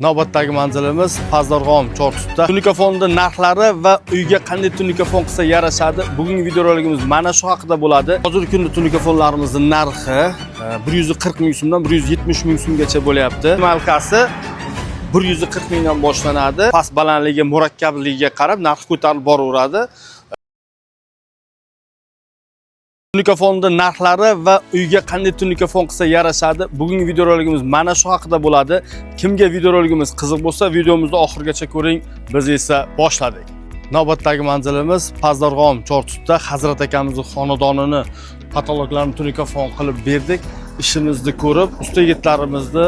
Navbatdagi manzilimiz Pazdarg'om Chorsuda. Tunuka narxlari va uyga qanday tunuka qilsa yarashadi. Bugungi videorolikimiz mana shu haqida bo'ladi. Hozirgi kunda tunuka fonlarimizning narxi 140 ming so'mdan 170 ming so'mgacha bo'lyapti. Malkasi 140 mingdan boshlanadi. Past balandligi, murakkabligiga qarab narx ko'tarilib boraveradi. Tunuka narxlari va uyga qanday tunuka qilsa yarashadi. Bugungi videorolikimiz mana shu haqida bo'ladi. Kimga videorolikimiz qiziq bo'lsa, videomizni oxirigacha ko'ring. Biz esa boshladik. Navbatdagi manzilimiz Pazdarg'om Chorsuda Hazrat akamizning xonadonini patologlarni tunuka qilib berdik. Ishimizni ko'rib, usta yigitlarimizni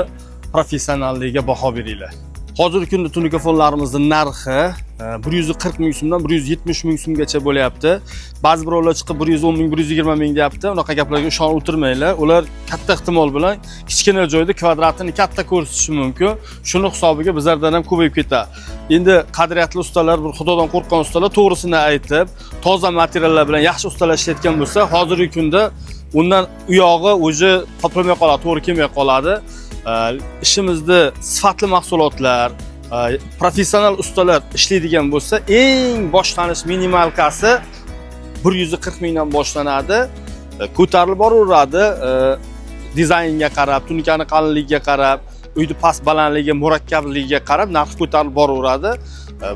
professionalligiga baho beringlar. Hozirgi kunda tunuka fonlarimizning narxi 140 ming so'mdan 170 ming so'mgacha bo'lyapti. Ba'zi birovlar chiqib 110 ming, 120 ming deyapti. Unaqa gaplarga ishonib o'tirmanglar. Ular katta ehtimol bilan kichkina joyda kvadratini katta ko'rsatishi mumkin. Shuni hisobiga bizlardan ham ko'payib ketadi. Endi qadriyatli ustalar, bir xudodan qo'rqqan ustalar to'g'risini aytib, toza materiallar bilan yaxshi ustalar ishlayotgan bo'lsa, hozirgi kunda undan u yog'i уже topilmay qoladi, to'g'ri kelmay qoladi. Ishimizda sifatli mahsulotlar, professional ustalar ishlaydigan bo'lsa, eng boshlanish minimalkasi 140 mingdan boshlanadi. Ko'tarilib boraveradi. Dizaynga qarab, tunikani qalinligiga qarab, uyni past balandligi, murakkabligiga qarab narx ko'tarilib boraveradi.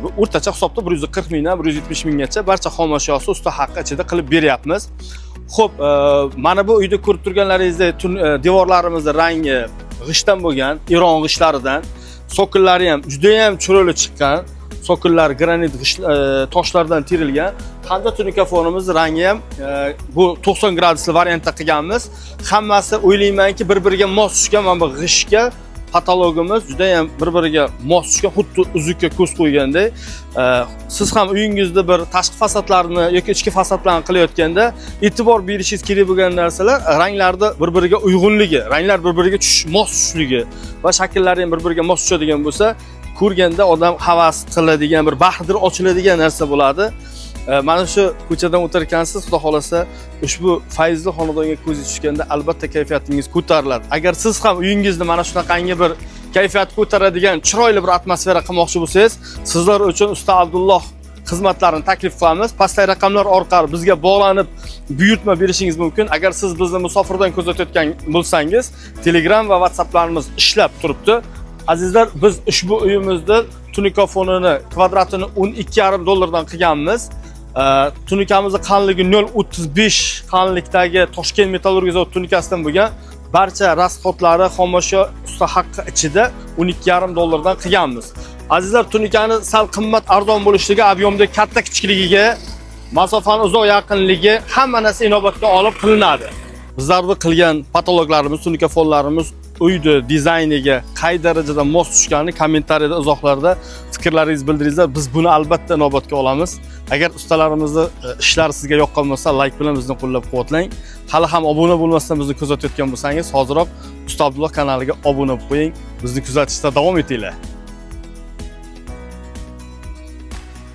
Bu o'rtacha hisobda 140 mingdan 170 minggacha barcha xom ashyosi usta haqqi ichida qilib beryapmiz. Xo'p, mana bu uyda ko'rib turganlaringizdek devorlarimizni rangi g'ishtdan bo'lgan, Eron g'ishlaridan. Sokollari ham juda ham chiroyli chiqqan. Sokollar granit g'isht toshlardan terilgan. Hamda tunuka fonimiz rangi ham bu 90 gradusli variantda qilganmiz. Hammasi o'ylaymanki bir-biriga mos tushgan. Mana bu g'ishtga patologimiz juda ham bir-biriga mos tushgan, xuddi uzukka ko'z qo'ygandek. Siz ham uyingizda bir tashqi fasadlarni yoki ichki fasadlarni qilayotganda e'tibor berishingiz kerak bo'lgan narsalar ranglarni bir-biriga uyg'unligi, ranglar bir-biriga mos tushishligi va shakllari ham bir-biriga mos tushadigan bo'lsa, ko'rganda odam havas qiladigan, bir bahridir ochiladigan narsa bo'ladi. Mana shu ko'chadan o'tar ekansiz, xudo xohlasa ushbu fayzli xonadonga ko'zingiz tushganda albatta kayfiyatingiz ko'tariladi. Agar siz ham uyingizni mana shunaqangi bir kayfiyat ko'taradigan chiroyli bir atmosfera qilmoqchi bo'lsangiz, sizlar uchun usta Abdulloh xizmatlarini taklif qilamiz. Pastdagi raqamlar orqali bizga bog'lanib buyurtma berishingiz mumkin. Agar siz bizni musofirdan kuzatayotgan bo'lsangiz, Telegram va WhatsApplarimiz ishlab turibdi. Azizlar, biz ushbu uyimizni tunuka fonini kvadratini 12,5 dollardan qilganmiz. Tunukamizni qalinligi 0.35 qalinlikdagi Toshkent metallurgiya zavodi tunukasidan bo'lgan. Barcha rasxodlari xomashyo usta haqqi ichida 12,5 dollardan qilganmiz. Azizlar, tunukani sal qimmat arzon bo'lishligi объем da katta kichikligiga, masofani uzoq yaqinligi hamma narsa inobatga olib qilinadi. Bizlarni qilgan patologlarimiz, tunuka fonlarimiz uyni dizayniga qay darajada mos tushganini kommentariyada, izohlarda fikrlaringizni bildiringizlar. Biz buni albatta inobatga olamiz. Agar ustalarimizni ishlari sizga yoqqan bo'lsa, layk bilan bizni qo'llab-quvvatlang. Hali ham obuna bo'lmasdan bizni kuzatayotgan bo'lsangiz, hoziroq Usta Abdulloh kanaliga obuna bo'lib qo'ying. Bizni kuzatishda davom etinglar.